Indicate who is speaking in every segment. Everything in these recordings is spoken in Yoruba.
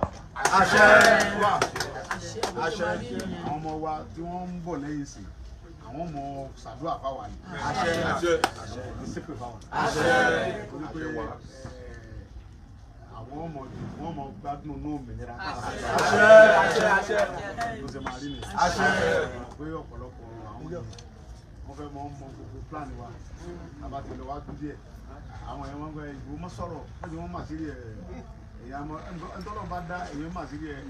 Speaker 1: máa gbà.
Speaker 2: Àṣẹ wà.
Speaker 1: Àṣẹ. Àwọn ọmọ wa tí wọ́n ń bọ̀ lẹ́yìn sí, àwọn ọmọ ṣàdúrà fáwa ni.
Speaker 2: Àṣẹ.
Speaker 1: Àṣẹ. Ní sípè fáwa.
Speaker 2: Àṣẹ.
Speaker 1: Torí pé àwọn ọmọ wọn mọ gbádùn ní òmìnira.
Speaker 2: Àṣẹ. Àṣẹ.
Speaker 1: Ló ṣe máa rí ni.
Speaker 2: Àṣẹ.
Speaker 1: Pé ọ̀pọ̀lọpọ̀ àwọn èèyàn wọ́n fẹ́ mọ mọ gbogbo plan wa. Àbá ti lọ wá dún díẹ̀. Àwọn èèyàn wọn gbẹ ìbò mọ́ sọ̀rọ̀, wọ́n ti wọ́n mà sírí ẹ̀. Èèyàn mọ ẹ̀ńtọ́lọ́ bá dá èèyàn mà sírí ẹ̀.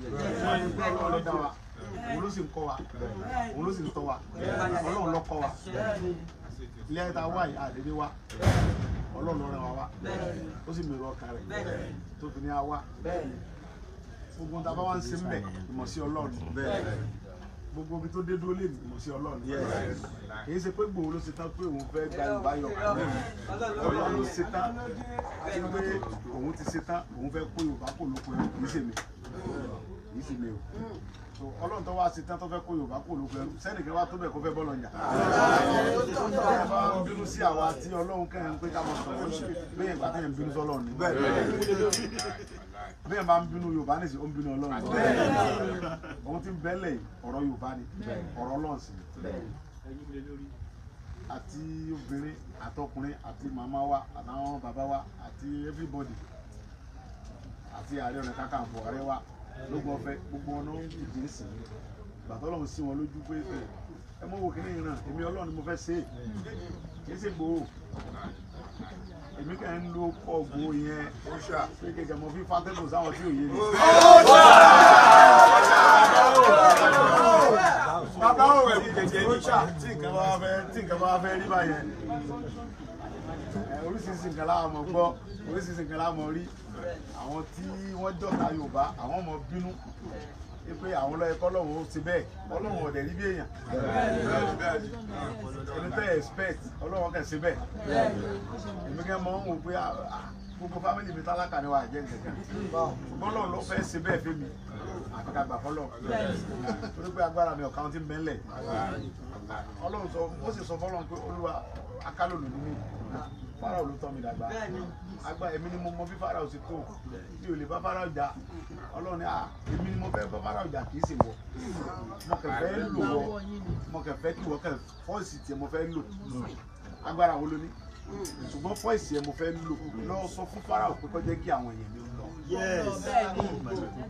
Speaker 1: Wọ́n ní pé Ọlọ́run ló dá wa. Òun ló sì ń kọ́ wa. Òun ló sì ń tọ́ wa. Ọlọ́run ló kọ́ wa. Ilé ayé ta wá yìí, àdédé wa. Ọlọ́run ló rán wa wá. Ó sì mèrò ọkàn rẹ̀ tó fi ní a wá. Gbogbo ohun tá a bá wá ń ṣe ń bẹ̀, ìmọ̀ sí Ọlọ́run. Gbogbo ibi tó dé dúró lè ní ìmọ̀ sí Ọlọ́run. Kì í ṣe pé Ìgbòho ló ṣe tán pé òun fẹ́ gba Yorùbá yọ. Ọlọ́run ló ṣe tán àti pé òun ti ṣe tán, òun fẹ́ kó Yorùbá kó lóko ẹrú, kì í ṣe mi. Kì í ṣe mi o. So Ọlọ́run tó wá ṣe tán tó fẹ́ kó Yorùbá kó lóko ẹrú, sẹ́nìkan wá tó bẹ̀ kó fẹ́ bọ́ lọ́njà. Ẹ bá ń bínú sí àwa tí Ọlọ́run kẹ́hìn pé ká máa sọ̀rọ̀ bẹ́ẹ̀ ìgbà tẹ́yìn bínú sọ́lọ́run ni. Bẹ́ẹ̀ máa ń bínú Yorùbá nísìnyí, ó ń bínú Ọlọ́run. Òun ti ń bẹ́lẹ̀ ọ̀rọ̀ Yorùbá ni, ọ̀rọ̀ Ọlọ́run sì ni. Àti obìnrin, àtọkùnrin, àti màmá wa, àtàwọn bàbá wa, àti everybody, àti Ààrẹ Ọ̀nà Kakanfò, ààrẹ wa lógun ọ̀fẹ́, gbogbo wọn náà ń dìde sí i. Bàtà Ọlọ́run sí wọn lójú pé ẹ mọ̀ wò kíní ìran, èmi Ọlọ́run ni mo fẹ́ ṣe é. Kì í ṣe Ìgbòho. Èmi kàn ń lo ọkọ̀ Ìgbòho yẹn pé kẹ̀kẹ́ mo fi fátẹ́gùn sáwọn tí ò yé mi.
Speaker 2: Bàbá ò rẹ̀
Speaker 1: Tí nǹkan bá fẹ́ tí nǹkan bá fẹ́ rí báyẹn, oríṣiríṣi nǹkan la máa gbọ́, oríṣiríṣi nǹkan la máa rí. Àwọn tí wọ́n jọ̀ta Yorùbá, àwọn ọmọ bínú pé àwọn lọ́yẹ kọ́lọ́hún ó ti bẹ́ẹ̀, Ọlọ́run ọ̀dẹ̀ rí bí èèyàn. Ẹni tẹ́ expect, Ọlọ́run kẹ̀ sí bẹ́ẹ̀. Èmi kẹ́ mọ̀ ń wò pé gbogbo fámìlì mi tálákà ni wà á jẹ́ nǹkan. Ṣùgbọ́n Ọlọ́run ló fẹ́ ṣe bẹ́ẹ̀ fẹ́mi, àfi ká gbà fọ́lọ́run. Torí pé agbára mi ọ̀kan ti ń bẹ́ńlẹ̀. Ọlọ́run sọ, ó sì sọ fọ́lọ́run pé Olúwa akálòlò ní mí. Fáráò ló tọ́ mi dàgbà. Agbá èmi ni mo mọ bí Fáráò ṣe tó. Mi ò lè bá Fáráò jà. Ọlọ́run ní à, èmi ni mo fẹ́ bá Fáráò jà kì í sì wọ̀. Mo kàn fẹ́ lò wọ́. Mo kàn fẹ́ kí wọ́n kàn fọ́ọ̀sì tiẹ̀ mo fẹ́ lò. Agbára wo ló ní? Ṣùgbọ́n fọ́ọ̀sì ẹ̀ mo fẹ́ lò. Lọ sọ fún Fáráò pé kó jẹ́ kí àwọn èèyàn mi lọ.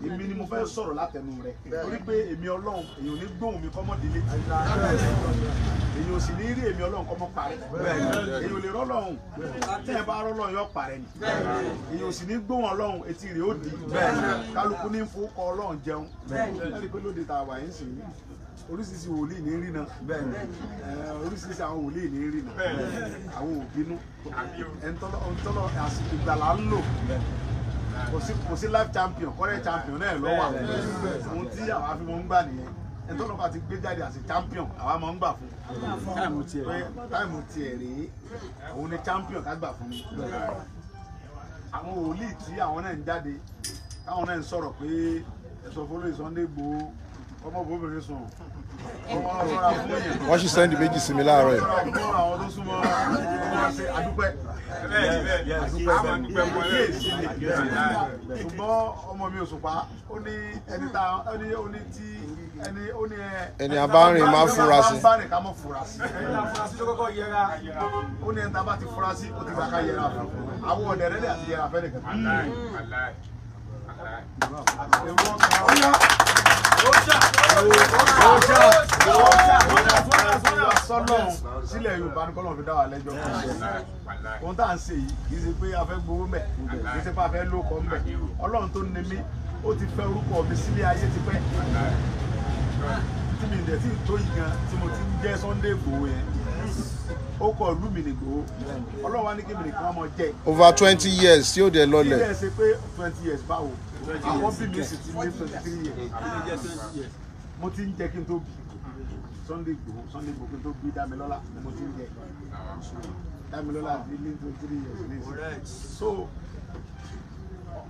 Speaker 1: Èmi ni mo fẹ́ sọ̀rọ̀ látẹnu rẹ̀. Torí pé èmi Ọlọ́run, èèyàn ò ní gbóhùn mi kọ́mọ́ délé. Èèyàn ò sì ní rí èmi Ọlọ́run kọ́mọ́ parẹ́. Èèyàn ò lè rọ́lọ́run. Tẹ́ ẹ bá rọ́lọ́run yóò parẹ́ ni. Èèyàn ò sì ní gbóhùn Ọlọ́run, etí rẹ̀ ó di. Kálukú ní fowókọ Ọlọ́run jẹun. Ẹ rí i pé lóde tá a wà yín sìn, oríṣiríṣi wòlíì ní rí náà. Oríṣiríṣi àwọn wòlíì ní rí náà. Àwọn ò bínú. Ẹ̀ńtọ́lọ́ àsìkò ìgbàlá ń lò. Kò sí life champion, current champion náà ló wà. Ohun tí àwa fi mọ̀ ń gbà nìyẹn. Ẹni tó lọ́ba ti gbé jáde àti champion, àwa máa ń gbà fún. Pé táìmù tiẹ̀ rèé, òun ni champion ká gbà fún mi. Àwọn wòlíì tí àwọn náà ń jáde, táwọn náà ń sọ̀rọ̀ pé ẹ̀sọ́ fọlọ́ Sunday Igboho, ọmọ bóbìnrin sùn, ọmọ sọ́ra fún èèyàn.
Speaker 3: Wọ́n sì sẹ́ndì méjì sí mi láàárọ̀ yìí.
Speaker 1: Sọ́ra fún àwọn tó súnmọ́ ọmọ ṣe àdúpẹ́. Ṣùgbọ́n ọmọ mi Òṣùpá, ó ní ẹni tá ó ní ó ní tí ẹni ó ní ẹ.
Speaker 3: Ẹni abárìn máa fura sí.
Speaker 1: Ẹni abárìn ká mọ̀ fura sí. Ó ní ẹni tá a bá ti fura sí, ó ti gbà ká yẹra fún. Àwọn ọ̀dẹ̀ rẹ̀ lè àti yẹra fẹ́ nìkan. Èrò ọkàn sọ́lọ́run sílẹ̀ Yorùbá ní kọ́lọ́run fi dá wa lẹ́jọ́. Ohun tá à ń ṣe yìí kì í ṣe pé a fẹ́ gbowó mbẹ̀, kì í ṣe pé a fẹ́ lóko mbẹ̀. Ọlọ́run tó ní mí, ó ti fẹ́ orúkọ mi sílé ayé tipẹ́. Tí mi dẹ̀ tí tó yìí gan tí mo ti ń jẹ́ Sunday Igboho yẹn. Ó kọ ìlú mi ní Igboho. Ọlọ́run wá ní kí mi nìkan ọmọ jẹ.
Speaker 3: Over 20 years tí ó dẹ̀ lọlẹ̀.
Speaker 1: Kí lẹ̀ ṣe pé 20 years báwo? Àwọn bí mi sì ti ní 23 years. Mo ti ń jẹ kí n tó bí Sunday Igboho, Sunday Igboho kí n tó bí Dámilọ́lá ni mo ti ń jẹ. Dámilọ́lá ti ní 23 years ní ìsìn. So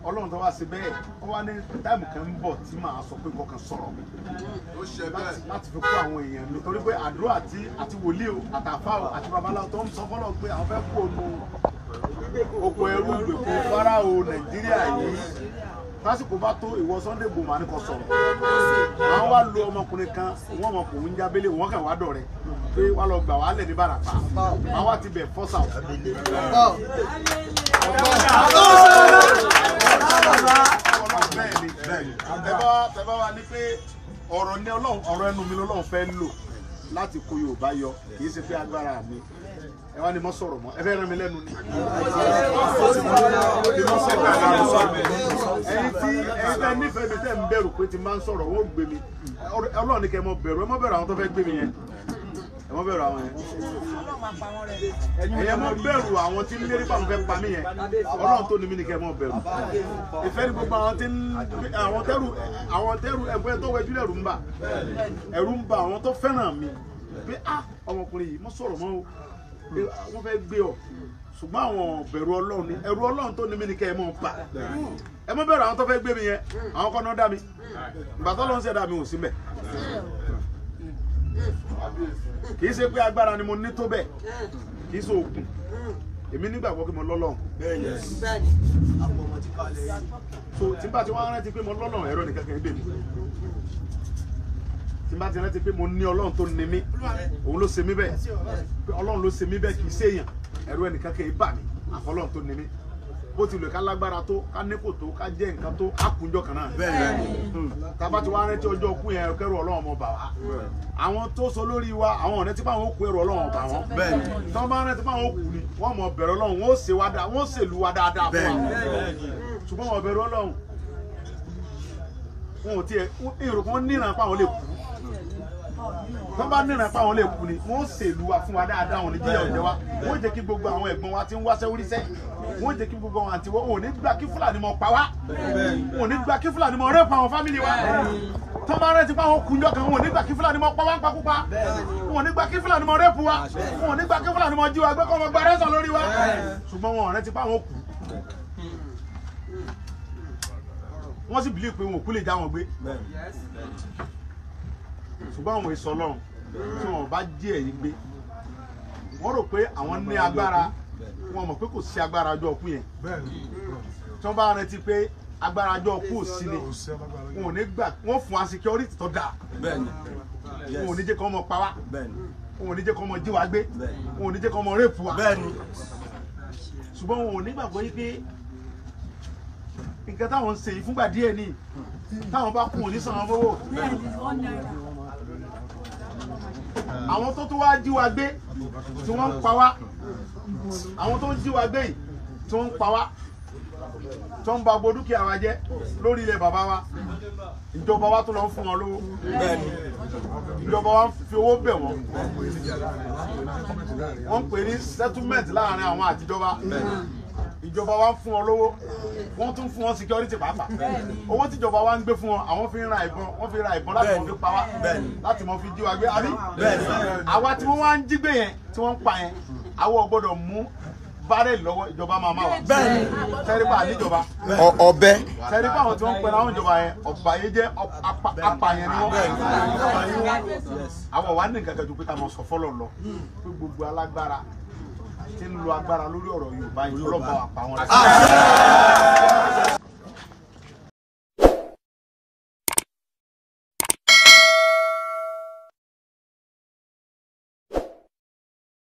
Speaker 1: Ọlọ́run tó wá sí bẹ́ẹ̀, ó wá ní táìmù kan ń bọ̀ tí màá sọ pé kọkàn sọ̀rọ̀ láti fi kó àwọn èèyàn mi. Torí pé àdúrà àti wòlíì o, àtàfà o, àti babaláwo tó ń sọ fọ́lọ́ pé àwọn fẹ́ kó nu oko ẹrú ìgbèkùn Fáráò Nàìjíríà yìí. Tásìkò bá tó ìwọ Sunday Igboho màá ní kó sọ̀rọ̀. Àwọn wá lo ọmọkùnrin kan, wọ́n ọmọkùnrin jábélé, wọ́n kàn wá dọ̀rẹ́ pé wá lọ gbà wá lẹ̀ ní Ìbàràpá. Àwa ti bẹ̀ fọ́sà. Ẹ bá wa ní pé ọ̀rọ̀ ní Ọlọ́run, ọ̀rọ̀ ẹnu mi lọ́lọ́run fẹ́ lò láti kó Yorùbá yọ, kì í ṣe pé agbára mi. Ẹ wá ní mọ́ sọ̀rọ̀ mọ́, ẹ fẹ́ rán mi lẹ́nu ni. Ẹ̀yin tí ẹ̀yin tẹ́ nífẹ̀ẹ́ mi tẹ́ ń bẹ̀rù pé ti máa ń sọ̀rọ̀, wọ́n gbé mi. Ọlọ́run ní kẹ́ ẹ mọ́ bẹ̀rù, ẹ mọ́ bẹ̀rù àwọn tó fẹ́ gbé mi yẹn. Ẹ mọ́ bẹ̀rù àwọn yẹn. Ẹ̀yin mọ́ bẹ̀rù àwọn tí ń lérí pàmò fẹ́ pa mí yẹn. Ọlọ́run tó ní mí ní kẹ́ ẹ mọ́ bẹ̀rù. Ìfẹ́ ni gbogbo àwọn tí ń àwọn tẹ́rù ẹ̀gbẹ́ tó wẹjú lẹ́rù ń bà. Ẹ̀rù ń bà àwọn tó fẹ́ràn mi. Pé á ọmọkùnrin yìí mọ́ sọ̀rọ̀ mọ́ o. Wọ́n fẹ́ gbé ọ. Ṣùgbọ́n àwọn bẹ̀rù Ọlọ́run ni ẹ̀rù Ọlọ́run tó ní mí ní kẹ́ ẹ mọ́ bà. Ẹ mọ́ bẹ̀rù àwọn tó fẹ́ gbé mi yẹn. Àwọn kan náà dá mi. Ìgbà tó lọ́n ṣẹ̀dá mi ò sí mbẹ̀. Kì í ṣe pé agbára ni mo ní tó bẹ́ẹ̀, kì í ṣe oògùn. Èmi nígbàgbọ́ pé mo lọ́lọ́run. So tí n bá ti wá rántí pé mo lọ́lọ́run, ẹ̀rọ nìkan kan ń bè mí. Tí n bá ti rántí pé mo ní Ọlọ́run tó ní mí, òun ló ṣe mí bẹ́ẹ̀. Pé Ọlọ́run ló ṣe mí bẹ́ẹ̀, kì í ṣe èèyàn. Ẹ̀rọ ẹnìkan kan ń bà mí, àfọlọ́run tó ní mí. Bó ti lè ká lágbára tó, ká nípò tó, ká jẹ́ nǹkan tó, á kúnjọ kan náà. Tá bá ti wá rántí ọjọ́ kú yẹn, kẹ́rù Ọlọ́run ọmọ bà wá. Àwọn tó sọ lórí wa, àwọn ọ̀rẹ́ tí báwọn ó kú ẹrù Ọlọ́run bà wọ́n. Tí wọ́n bá rántí báwọn ó kú ni, wọ́n mọ̀ bẹ̀rù Ọlọ́run, wọ́n ó ṣe wá dáa, wọ́n ó ṣèlú wa dáadáa fún wa. Ṣùgbọ́n wọ́n bẹ̀rù Ọlọ́run. Wọn ò tiẹ̀, èrò kan níran pa àwọn lè kú. Tí wọ́n bá níran pa àwọn lè kú ni, wọ́n ó ṣèlú wa fún wa dáadáa, wọn ò ní jíyà òjẹ́ wa. Wọ́n jẹ́ kí gbogbo àwọn ẹ̀gbọ́n wa ti ń wáṣẹ́ oríṣẹ́. Wọ́n jẹ́ kí gbogbo àwọn àǹtí wọn ò ní gbà kí Fúlàní mọ̀ pa wá. Wọn ò ní gbà kí Fúlàní mọ̀ rẹ́pù àwọn fámìlì wa. Tọ́ bá rántí pé àwọn kùnjọ kan, wọn ò ní gbà kí Fúlàní mọ̀ pa wá ń pakúpa. Wọn ò ní gbà kí Fúlàní mọ̀ rẹ́pù wa. Wọn ò ní gbà kí Fúlàní mọ̀ jí wa gbé kọ́ mọ̀ gba rẹ́sàn lórí wa. Ṣùgbọ́n wọn ò rántí pé àwọn kù. Wọ́n sì bìlí pé wọn ò kú lè já wọn gbé. Ṣùgbọ́n àwọn èso Ọlọ́run tí wọn bá jí ẹ̀yìn gbé, wọ́n rò pé àwọn ní agbára, wọn mọ̀ pé kò sí agbára ọjọ́ ọkú yẹn. Tí wọ́n bá rántí pé agbára ọjọ́ ọkú ò sí ni, wọn ò ní gbà, wọ́n fún wa security tó dáa. Wọn ò ní jẹ́ kí wọ́n mọ pa wá, wọn ò ní jẹ́ kí wọ́n mọ jí wa gbé, wọn ò ní jẹ́ kí wọ́n mọ rape wa. Ṣùgbọ́n wọn ò ní gbàgbọ́ yí pé nǹkan táwọn ń ṣe yìí fúngbà díẹ̀ ni, táwọn bá kún òní san owó. Àwọn tó tún wá jí wa gbé tí wọ́n ń pa wá, àwọn tó ń jí wa gbé yìí tí wọ́n ń pa wá, tí wọ́n ń ba gbogbo dúkìá wa jẹ́ lórí ilẹ̀ bàbá wa, ìjọba wa tó lọ ń fún wọn lówó. Ìjọba wa ń fi owó bẹ̀ wọ́n. Wọ́n ń pè ní settlement láàrin àwọn àtijọba. Ìjọba wa ń fún wọn lówó, wọ́n tún fún wọn security pàápàá. Owó tíjọba wa ń gbé fún wọn, àwọn fi ń ra ìbọn, wọ́n fi ra ìbọn láti mọ̀ fi pa wá, láti mọ̀ fi jí wa gbé, àbí? Àwa tí wọ́n wá ń jí gbé yẹn, tí wọ́n ń pa yẹn, àwọn ò gbọ́dọ̀ mú bárẹ̀lì lọ́wọ́, ìjọba máa má wà. Sẹ́rípà níjọba.
Speaker 3: Ọbẹ̀.
Speaker 1: Sẹ́rípà àwọn tí wọ́n ń pera àwọn ìjọba yẹn, ọ̀bàyéjẹ́ apààyàn ni wọ́n. Àwọn wà ní nǹkan kan ju pé ká máa sọ fọ́lọ̀ lọ, pé gbogbo alágbára tí ń lo agbára lórí ọ̀rọ̀ Yorùbá yìí, Ọlọ́run bá wa pa wọ́n rẹ́.